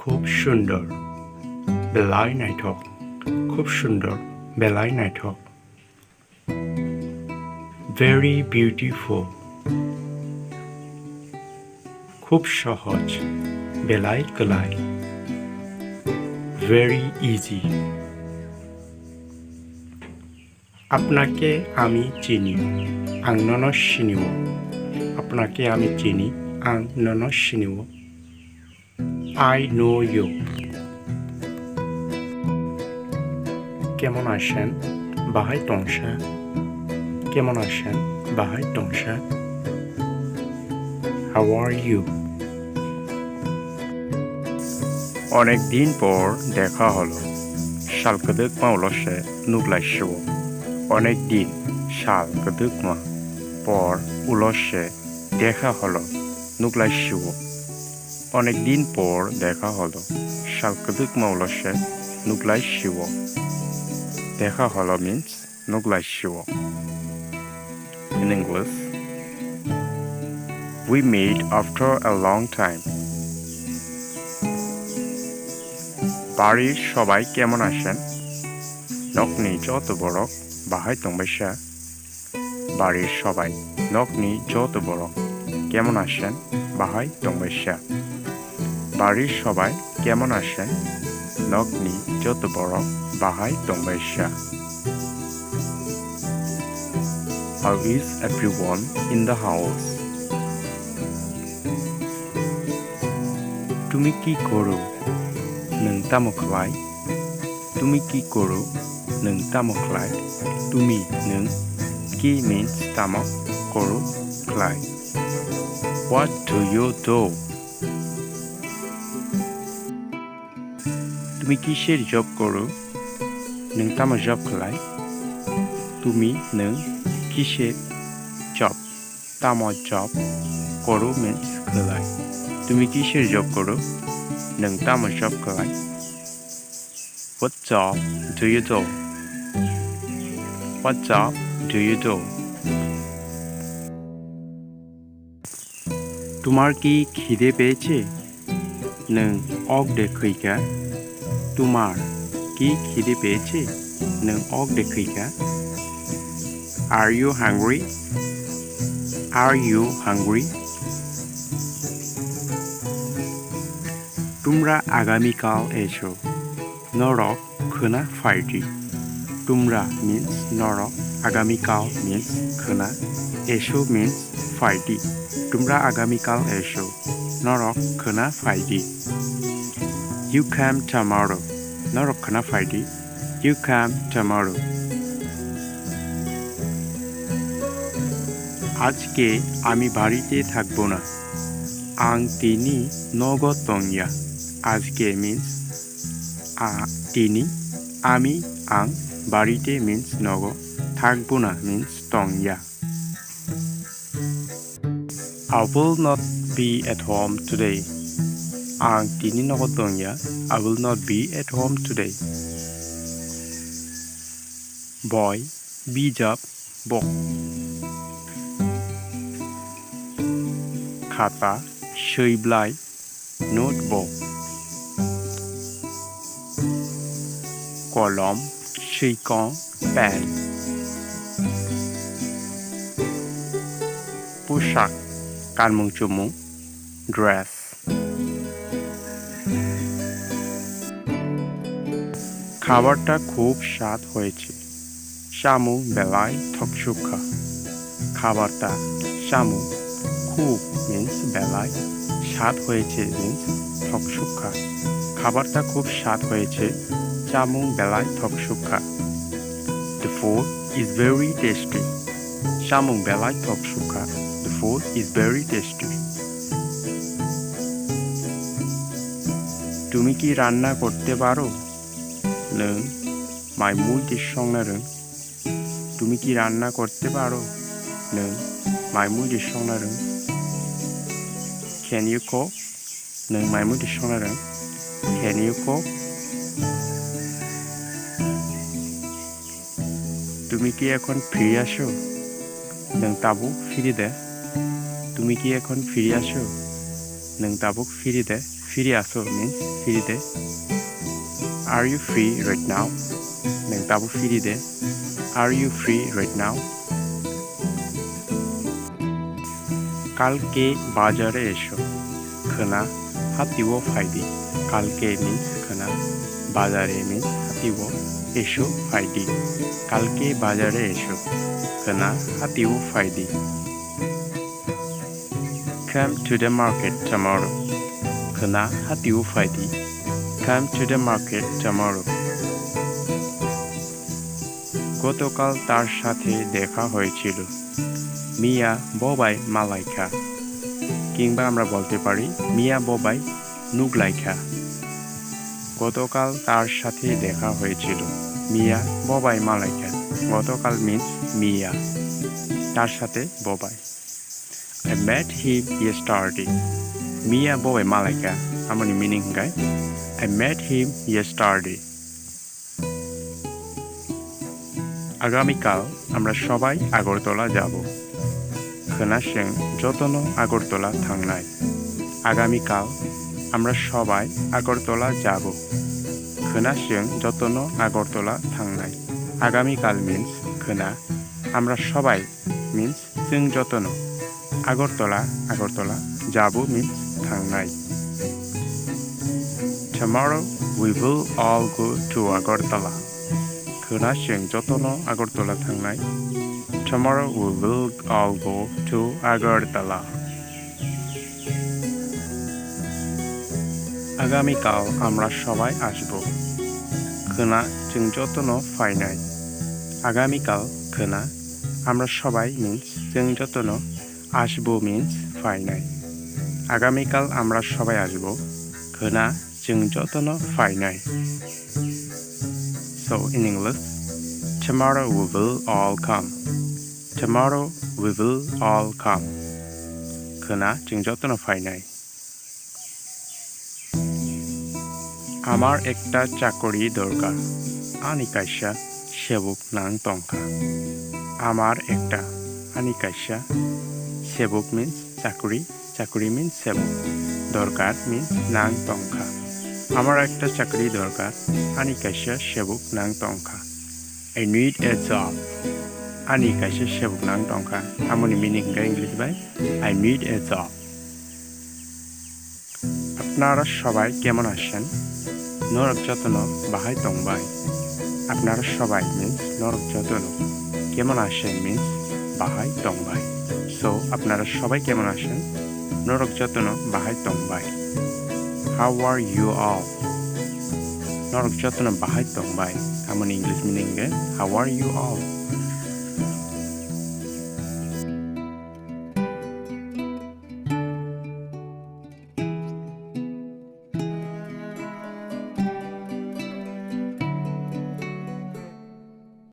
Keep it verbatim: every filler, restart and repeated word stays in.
খুব সুন্দর, বেলাই নাইথক। খুব সুন্দর, বেলাই নাইথক। Very beautiful. খুব সহজ, বেলাই কলাই। Very easy. আপনাকে আমি চিনি, ang nono sinio. আপনাকে আমি চিনি, ang nono sinio. I know you. কেমন আছেন? বাহাই টংসা। কেমন আছেন? বাহাই টংসা। How are you? অনেক দিন পর দেখা হলো। Sal kwdwkma ulo se nuk lai sio. অনেক দিন, sal kwdwkma, পর, ulo se, দেখা হলো, nuk lai sio. অনেক দিন পর দেখা হলো। Sal kwdwkma ulo se nuk lai sio. দেখা হলো means nuk lai sio. In English, we meet after a long time. বাড়ির সবাই কেমন আছেন? Nokni joto borok bahai tongbaisa? বাড়ির সবাই, nokni joto borok, কেমন আছেন? Bahai tongbaisa? বাড়ির সবাই কেমন আছেন? Nokni joto borok bahai tongbaisa? How is everyone in the house? তুমি কি করো? Nwng tamo khlai? তুমি কি করো? Nwng tamo khlai? তুমি, nwng, কি means tamo, করো, khlai. What do you do? তুমি কিসের job করো? Nwng tamo job khlai? তুমি, nwng, কিসের job, tamo job, করো means khlai. তুমি কিসের job করো? Nwng tamo job khlai? What job do you do? What job do you do? তোমার কি খিদে পেয়েছে? Nwng ok de khwikha? তোমার কি খিদে পেয়েছে? Nwng ok de khwikha? Are you hungry? Are you hungry? তোমরা আগামীকাল এসো। Norok khwna phai di. তোমরা means norok, আগামীকাল means khwna, এসো means phai di. তোমরা আগামীকাল এসো। Norok khwna phai di. You come tomorrow. Norok khwna phai di. You come tomorrow. আজকে আমি বাড়িতে থাকবো না। Ang tini nogo tongya. Ajke means a, tini, ami, ang, barite means nogo, thakbuna means tongya. I will not be at home today. Ang tini nogo tongya. I will not be at home today. Boi, bijap, bok. Khata, swiblai, notebook. Kolom, swikong, pen. Pushak, kanmung chumung, dress. খাবারটা খুব স্বাদ হয়েছে। Chamung belai thoksukha. Khabarta, chamung, খুব means belai, স্বাদ হয়েছে means thoksukha. খাবারটা খুব স্বাদ হয়েছে, chamung belai thoksukha. The food is very tasty. Chamung belai thoksukha. The food is very tasty. তুমি কি রান্না করতে পারো? Nwng mai mui de songna rwng? তুমি কি রান্না করতে পারো? Nwng mai mui de songna rwng? Can you cook? Nwng mai mui de songna rwng? Can you cook? তুমি কি এখন ফিরে আসো? Nwng tabuk phiri de? তুমি কি এখন ফিরে আসো? Nwng tabuk phiri de? Free aso means free de. Are you free right now? Nwng tabuk free de? Are you free right now? কালকে বাজারে এসো। Khwna hatio phaidi. কালকে means khwna. বাজারে means hatio. এসো phaidi. কালকে বাজারে এসো. Khwna hatio phaidi. Come to the market tomorrow. Khwna hatio phaidi. Come to the market tomorrow. গতকাল তার সাথে দেখা হয়েছিল। Miya bo bai malaikha. কিংবা আমরা বলতে পারি, miya bo bai nuglaikha. গতকাল তার সাথে দেখা হয়েছিল। Miya bo bai malaikha. গতকাল means miya. তার সাথে bo bai. I met him yesterday. Miya bo bai malaikha. Amoni meaning hwnkhe, I met him yesterday. আগামীকাল আমরা সবাই আগরতলা যাব। Khwna chwng jotono Agartala thangnai. আগামীকাল আমরা সবাই আগরতলা যাব। Khwna chwng jotono Agartala thangnai. আগামীকাল means khwna. আমরা সবাই means chwng jotono. Agartala, Agartala, যাব means thangnai. Tomorrow we will all go to Agartala. Khwna chwng jotono Agartala thangnai. Tomorrow we will all go to Agartala. আগামীকাল আমরা সবাই আসব। Khwna chwng jotono phainai. আগামীকাল khwna আমরা সবাই means chwng jotono, আসব means phainai. আগামীকাল আমরা সবাই আসব। Khwna chwng jotono phainai. So in English, tomorrow we will all come. Tomorrow we will all come. Khwna chwng jotono phainai. আমার একটা চাকরি দরকার। Ani kaisa sebuk nang tongkha. Amar ekta, ani kaisa, sebuk means chakri, chakri means sebuk, dorkar means nang tongkha. Amar ekta chakri dorkar, ani kaisa sebuk nang tongkha. I need a job. Ani kaisa sebuk nang tongkha. Amoni meaning hwnkhe English bai, I need a job. আপনারা সবাই কেমন আছেন? Norok jotono bahai tongbai. আপনারা সবাই means norok jotono. কেমন আছেন means bahai tongbai. So, আপনারা সবাই কেমন আছেন? Norok jotono bahai tongbai. How are you all? Norok jotono bahai tongbai. Amoni English meaning hwnkhe, how are you all?